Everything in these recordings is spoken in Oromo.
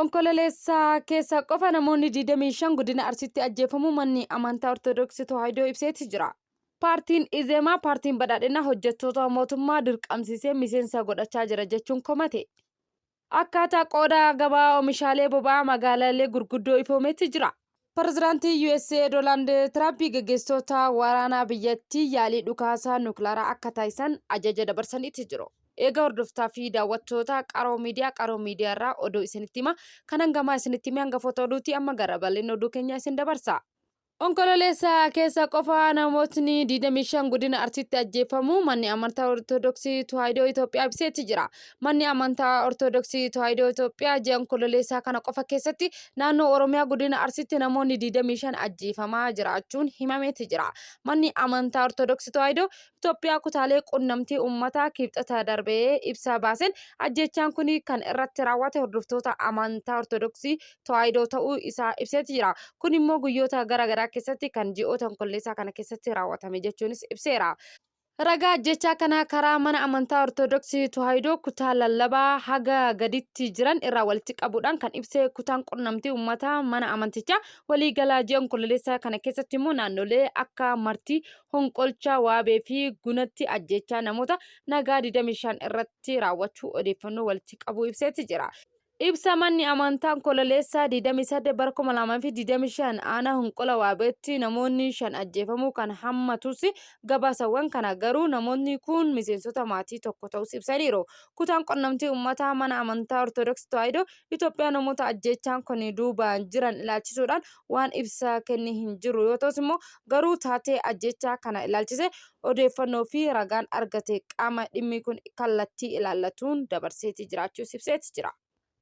Onkololeessa keessa qofa namoonni 25 godina Arsiitti ajjeefamuu manni amantaa Ortodoksii Tawaahidoo ibseeti jira. Paartiin Izeemaa paartiin badhaadhinaa hojjettoota mootummaa dirqamsiisee miseensa godhachaa jira jechuun komate. Akkaataa qooda gabaa oomishaalee boba'aa magaalaalee gurguddoo ifoomeeti jira. Pirezidaantii USA Doonaald Tiraamp gaggeessitoota waraanaa biyyattii yaalii dhukaasaa nukilaaraa akka taasisan ajaja dabarsaniiti jiru. Eega hordoftaa fi daawwattoota Qaroo Miidiyaa Qaroo Miidiyaa irraa oduu isinitti hima. Kan hangamaa isinitti hime hangafoota oduuti amma gara bal'ina oduu keenyaa isin dabarsa. Onkololeessa keessa qofa namootni 25 godina Arsiitti ajjeefamuu manni amantaa Ortodoksii Tawaahidoo Itoophiyaa ibseetti jira. Manni amantaa Ortodoksii Tawaahidoo Itoophiyaa ji'a Onkololeessaa kana qofa keessatti naannoo Oromiyaa godina Arsiitti namoonni 25 ajjeefamaa jiraachuun himameeti jira. Manni amantaa Ortodoksii Tawaahidoo Itoophiyaa kutaalee qunnamtii uummataa Kibxata darbe ibsa baaseen ajjeechaan kun kan irratti raawwate hordoftoota amantaa Ortodoksii Tawaahidoo ta'uu isaa ibseeti jira. Kun immoo guyyoota gara garaa keessatti kan ji'oota Onkolleessaa kana keessatti raawwatame jechuunis ibseera. Ragaa ajjeechaa kana karaa mana amantaa Ortodoksii Tawaahidoo kutaa lallabaa haga gaditti jiran irraa walitti qabuudhaan kan ibse kutaan qunnamtii uummataa mana amantichaa waliigalaa ji'a Onkololeessaa kana keessatti immoo naannolee akka Martii, Honqolcha, Waabee fi Gunatti ajjeechaa namoota nagaa 25 irratti raawwachuu odeeffannoo walitti qabuu ibseeti jira. Ibsa manni amantaa Onkololeessa 28 bara 2025 aanaa Honqola Waabeetti namoonni 5 ajjeefamuu kan hammatus gabaasawwan kana garuu namootni kun miseensota maatii tokko ta'us ibsaniiru. Kutaan qunnamtii uummataa mana amantaa Ortodoksii Tawaahidoo Itoophiyaa namoota ajjeechaan kun duubaan jiran ilaalchisuudhaan waan ibsa kenne hin jiru yoo ta'us immoo garuu taatee ajjeechaa kana ilaalchisee odeeffannoo fi ragaan argate qaama dhimmi kun kallattii ilaallatuun dabarseeti jiraachuus ibseeti jira.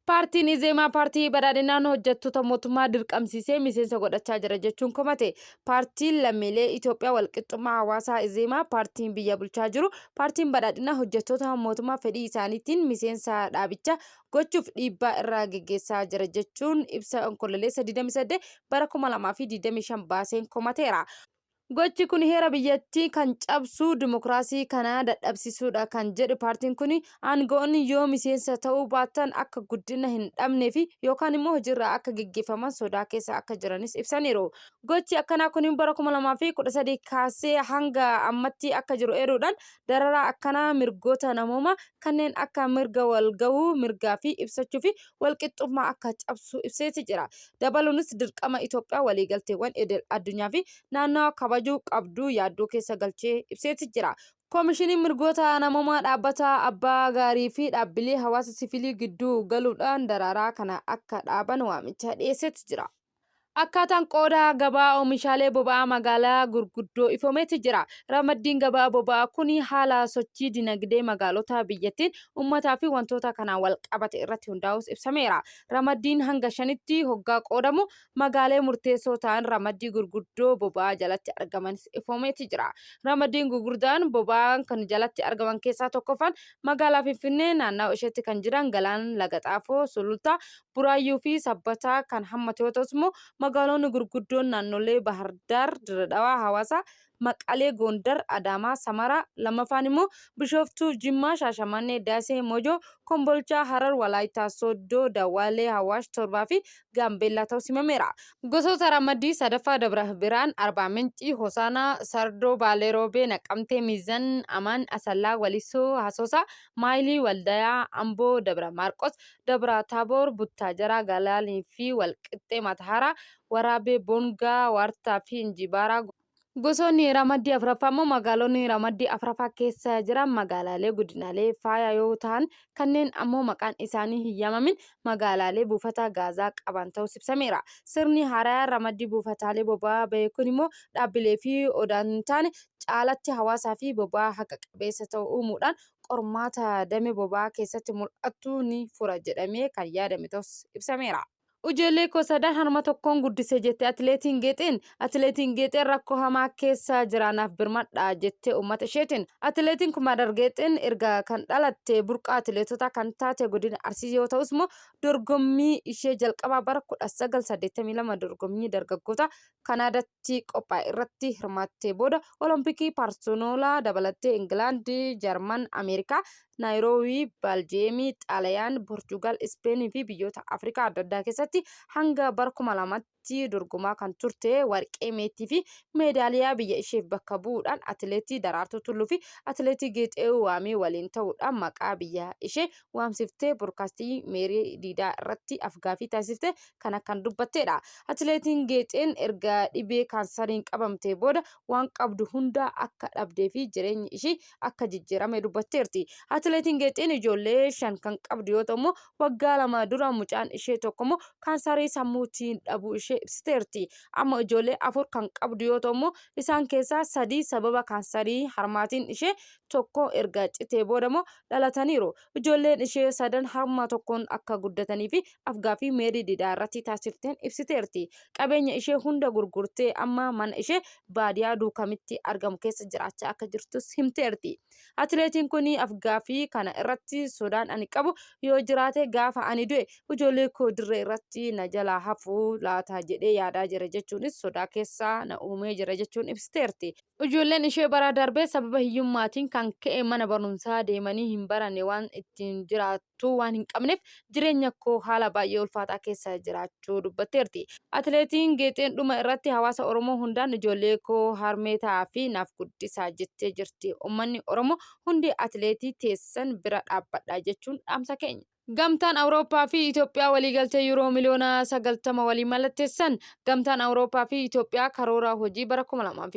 Paartiin Izeemaa paartii badhaadhinaan hojjettoota mootummaa dirqamsiisee miseensa godhachaa jira jechuun komate. Paartiin lammiilee Itoophiyaa walqixxummaa hawaasaa Izeemaa paartiin biyya bulchaa jiru paartiin badhaadhinaa hojjettoota mootummaa fedhii isaaniitiin miseensa dhaabichaa gochuuf dhiibbaa irra geggeessaa jira jechuun ibsa Onkololeessa 28 bara 2025 baaseen komateera. Gochi kun heera biyyattii kan cabsu, dimokiraasii kana dadhabsisuudha kan jedhe paartiin kun, aanga'oonni yoo miseensa ta'uu baatan akka guddina hin dhabnee fi yookaan immoo hojiirraa akka geggeeffaman sodaa keessa akka jiranis ibsaniiru. Gochi akkanaa kun bara 2013 kaasee hanga ammatti akka jiru eeruudhaan dararaa akkanaa mirgoota namoomaa kanneen akka mirga wal gahuu, mirgaa fi ibsachuu fi walqixxummaa akka cabsu ibseeti jira. Dabaluunis dirqama Itoophiyaa waliigalteewwan idil addunyaa fi naannawaa kabajuu qabdu yaaddoo keessa galchee ibseeti jira. Komishiniin Mirgoota Namoomaa Dhaabbata Abbaa Gaarii fi dhaabbilee hawaasa sivilii gidduu galuudhaan daraaraa kana akka dhaaban waamicha dhiyeesseeti jira. Akkaataan qooda gabaa oomishaalee boba'aa magaalaa gurguddoo ifoomeeti jira. Ramaddiin gabaa boba'aa kun haala sochii dinagdee magaalota biyyattiin ummataa fi wantoota kanaan walqabate irratti hundaa'uus ibsameera. Ramaddiin hanga shanitti hoggaa qoodamu magaalee murteessoo ta'an ramaddii gurguddoo boba'aa jalatti argamanis ifoomeeti jira. Ramaddiin gurguddaan boba'aan kan jalatti argaman keessaa tokkoffaan magaalaa Finfinnee naannawa isheetti kan jiran Galaan, Laga Xaafoo, Sulultaa, Buraayyuu fi Sabbataa kan hammate yoo ta'us immoo magaalonni gurguddoon naannolee Bahardaar, Dirre Dhawaa, Hawaasaa, Maqalee, Goondar, Adaamaa, Samaraa, lammaffaan immoo Bishooftuu, Jimmaa, Shaashamannee, Dasee, Mojoo, Kombolchaa, Harar, Walaayittaa Sooddoo, Dawaalee, Hawaash 7 fi Gaambeellaa ta'uus himameera. Gosoota ramaddii sadaffaa Dabra Birhaan, Arbaa Minci, Hosaanaa, Sardoo, Baalee Roobee, Naqamtee, Miizan, Amaan, Asallaa, Walisoo, Hasoosaa, Maayilii, Waldayaa, Amboo, Dabra Maarqos, Dabra Taaboor, Buttaajaraa, Galaalii fi Walqixxee Mataharaa, Waraabee, Bongaa, Waartaa fi Injibaaraa. Gosoonni ramaddii afraffaa immoo magaalonni ramaddii afraffaa keessa jiran magaalaalee godinaalee faaya yoo ta'an kanneen ammoo maqaan isaanii hin yaamamin magaalaalee buufata gaazaa qaban ta'uus ibsameera. Sirni haarayaan ramaddii buufataalee boba'aa bahe kun immoo dhaabbilee fi odaan hin taane caalatti hawaasaa fi boba'aa haqa qabeessa ta'u uumuudhaan qormaata damee boba'aa keessatti mul'attu ni fura jedhamee kan yaadame ta'us ibsameera. Ijoollee koo sadan harma tokkoon guddise jette Atileetiin Geexeen. Atileetiin Geexeen rakkoo hamaa keessa jira naaf birmadhaa jette uummata isheetiin. Atileetiin Kumaadar Geexeen erga kan dhalatte burqaa atileetotaa kan taate godina Arsii yoo ta'us immoo dorgommii ishee jalqabaa bara 1982 dorgommii dargaggoota Kanaadaatti qophaa'e irratti hirmaattee booda Olompikii Paarsonoolaa dabalattee Ingilaand, Jarman, Ameerikaa, Naayiroobii, Baaljiyeemii, Xaalayaan, Poorchugaal, Ispeenii fi biyyoota Afrikaa adda addaa keessatti hanga bara 2000tti dorgomaa kan turte warqee, meetii fi meedaaliyaa biyya isheef bakka bu'uudhaan atileetii Daraartuu Tulluu fi atileetii Geexee Waamii waliin ta'uudhaan maqaa biyya ishee waamsiftee broodkaastii Meerii Diidaa irratti afgaaffii taasifte kana kan dubbatteedha. Atileetiin Geexeen erga dhibee kaansariin qabamtee booda waan qabdu hundaa akka dhabdee fi jireenyi ishii akka jijjiirame dubbatteerti. Atileetiin Geexeen ijoollee 5 kan qabdu yoo ta'u immoo waggaa 2 dura mucaan ishee tokko immoo kaansarii sammuutiin dhabuu ishee ibsiteerti. Amma ijoollee 4 kan qabdu yoo ta'u immoo isaan keessaa 3 sababa kaansarii harmaatiin ishee tokko erga citee booda immoo dhalataniiru. Ijoolleen ishee sadan harma tokkoon akka guddatanii fi afgaaffii Meerii Didaa irratti taasifteen ibsiteerti. Qabeenya ishee hunda gurgurtee amma mana ishee baadiyaa Duukamitti argamu keessa jiraachaa akka jirtus himteerti. Atileetiin kun afgaaffii kana irratti sodaan ani qabu yoo jiraate gaafa ani du'e ijoollee koo dirree irratti na jalaa hafuu laata jedhee yaadaa jira jechuunis sodaa keessa na uumee jira jechuun ibsiteerti. Ijoolleen ishee bara darbe sababa hiyyummaatiin kan ka'e mana barumsaa deemanii hin baranne waan ittiin jiraattu waan hin qabneef jireenya koo haala baay'ee ulfaataa keessa jiraachuu dubbatteerti. Atileetiin Geexeen dhuma irratti hawaasa Oromoo hundaan ijoollee koo harmee ta'aa fi naaf guddisaa jettee jirti. Ummanni Oromoo hundi atileetii teessan bira dhaabbadhaa jechuun dhaamsa keenya. Gamtaan Awurooppaa fi Itoophiyaa waliigaltee Yuuroo miliyoona 90 walii mallatteessan. Gamtaan Awurooppaa fi Itoophiyaa karoora hojii bara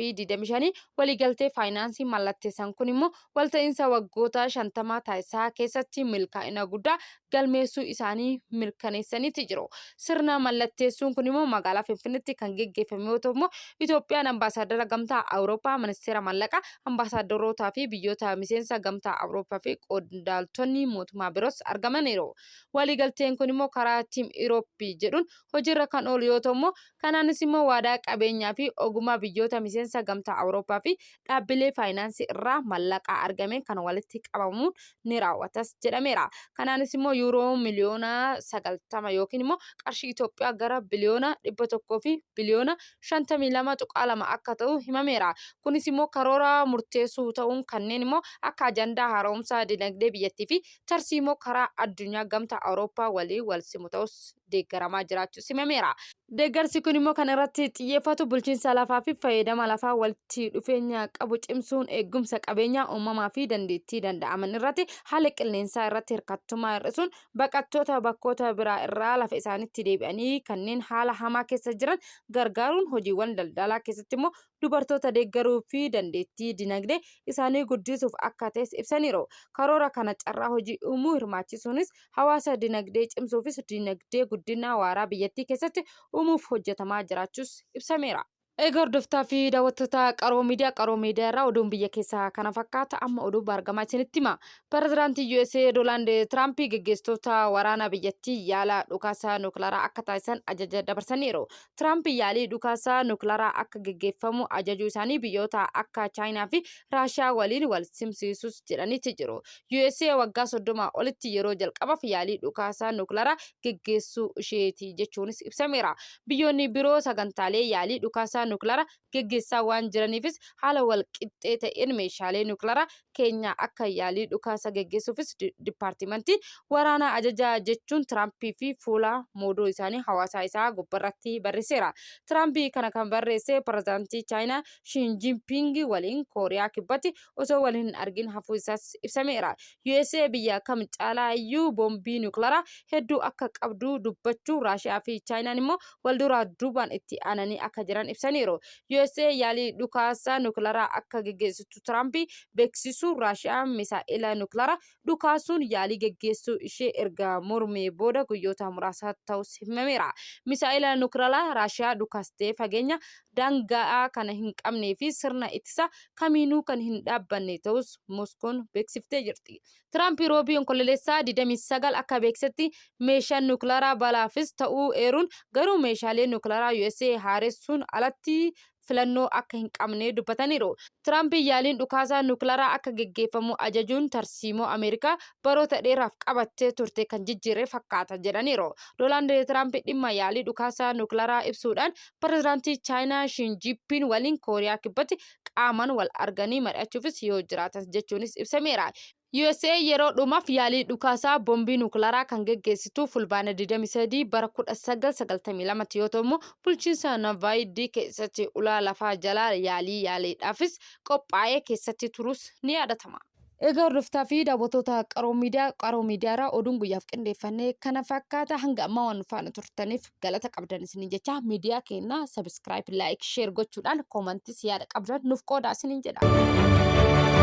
2025 waliigaltee faayinaansii mallatteessan kun immoo walta'iinsa waggoota 50 taasisaa keessatti milkaa'ina guddaa galmeessuu isaanii mirkaneessaniiti jiru. Sirna mallatteessuun kun immoo magaalaa Finfinneetti kan geggeeffame yoo ta'u immoo Itoophiyaan ambaasaaddara Gamtaa Awurooppaa, Ministeera Mallaqaa, Ambaasaadarootaa fi biyyoota miseensa Gamtaa Awurooppaa fi qondaaltonni mootummaa biroos argamaniiru. Waliigalteen kun immoo karaa Team Europe jedhuun hojiirra kan oolu yoo ta'u immoo kanaanis immoo waadaa qabeenyaa fi ogummaa biyyoota miseensa Gamtaa Awurooppaa fi dhaabbilee faayinaansii irraa mallaqa argameen kan walitti qabamuun ni raawwatas jedhameera. Kanaanis immoo yuuroo miliyoona 90 yookiin immoo qarshii Itoophiyaa gara biliyoona 100 fi biliyoona 52.2 akka ta'u himameera. Kunis immoo karoora murteessuu ta'uun kanneen immoo akka ajandaa haaromsa dinagdee biyyattii fi tarsiimoo karaa addunyaa Gamtaa Awurooppaa waliin wal simu ta'us deeggaramaa jiraachuus himameera. Deeggarsi kun immoo kan irratti xiyyeeffatu bulchiinsa lafaa fi fayyadama lafaa walitti dhufeenya qabu cimsuun eegumsa qabeenyaa uumamaa fi dandeettii danda'aman irratti haala qilleensaa irratti hirkattummaa hir'isuun baqattoota bakkoota biraa irraa lafa isaanitti deebi'anii kanneen haala hamaa keessa jiran gargaaruun hojiiwwan daldalaa keessatti immoo dubartoota deeggaruu fi dandeettii dinagdee isaanii guddisuuf akka ta'es ibsaniiru. Karoora kana carraa hojii uumuu hirmaachisuunis hawaasa dinagdee cimsuufis dinagdee guddinaa waaraa biyyattii keessatti uumuuf hojjetamaa jiraachuus ibsameera. Egaa hordoftaa fi daawwattoota Qaroo Miidiyaa, Qaroo Miidiyaa irraa oduun biyya keessaa kana fakkaata. Amma oduu baargamaa isinitti hima. Pirezidaantii USA Doonaald Tiraamp geggeessitoota waraana biyyattii yaala dhukaasa nukilaraa akka taasisan ajaja dabarsaniiru. Tiraamp yaalii dhukaasa nukilaraa akka geggeeffamu ajajuu isaanii biyyoota akka Chaayinaa fi Raashiyaa waliin wal simsiisus jedhaniiti jiru. USA waggaa 30 olitti yeroo jalqabaaf yaalii dhukaasa nukilaraa geggeessuu isheeti jechuunis ibsameera. Biyyoonni biroo sagantaalee yaalii dhukaasa nukilaraa geggeessaa waan jiraniifis haala wal qixxee ta'een meeshaalee nukilaraa keenya akka yaalii dhukaasa geggeessuufis dippaartimantiin waraanaa ajaja jechuun Tiraampii fi fuula moodoo isaanii hawaasaa isaa gubbarratti barreesseera. Tiraamp kana kan barreesse pirezidaantii Chaayinaa Shiin Jiinpiing waliin Kooriyaa Kibbatti osoo wal hin argin hafuu isaas ibsameera. USA biyya kam caalaa iyyuu boombii nukilaraa hedduu akka qabdu dubbachuu Raashiyaa fi Chaayinaan immoo wal duraa duubaan itti aananii akka jiran ibsaniiru. USA yaalii dhukaasa nukilaraa akka geggeessitu Tiraamp beeksisuu Raashiyaan misaa'ela nukilaraa dhukaasuun yaalii geggeessuu ishee erga mormee booda guyyoota muraasa ta'us himameera. Misaa'ela nukilaraa Raashiyaa dhukaastee fageenya daanga'aa kana hin qabnee fi sirna ittisa kamiinuu kan hin dhaabbanne ta'us Moskoon beeksiftee jirti. Tiraamp Roobii Onkololeessaa 29 akka beeksisetti meeshaan nukilaraa balaafis ta'uu eeruun garuu meeshaalee nukilaraa USA haaressuun alatti filannoo akka hin qabne dubbataniiru. Tiraamp yaaliin dhukaasaa nukilaraa akka geggeeffamu ajajuun tarsiimoo Ameerikaa baroota dheeraaf qabattee turte kan jijjiire fakkaata jedhaniiru. Doonaald Tiraamp dhimma yaalii dhukaasaa nukilaraa ibsuudhaan pirezidaantii Chaayinaa Shiin Jiinpiing waliin Kooriyaa Kibbatti qaamaan wal arganii mari'achuufis yoo jiraatan jechuunis ibsameera. USA yeroo dhumaaf yaalii dhukaasaa bombii nukilaraa kan geggeessitu Fulbaana 23 bara 1992 yoo ta'u, bulchiinsa Navaayidii keessatti ulaa lafaa jalaa yaalii yaaliidhaafis qophaa'ee keessatti turus ni yaadatama. Egaa hordoftaa fi daawwattoota Qaroo Miidiyaa, Qaroo Miidiyaarraa oduun guyyaaf qindeeffannee kana fakkaata. Hanga ammaa waan nu faana turtaniif galata qabdan isiniin jecha, miidiyaa keenya subscribe, like, share gochuudhaan commentis yaada qabdan nuuf qoodaa isiniin jedha.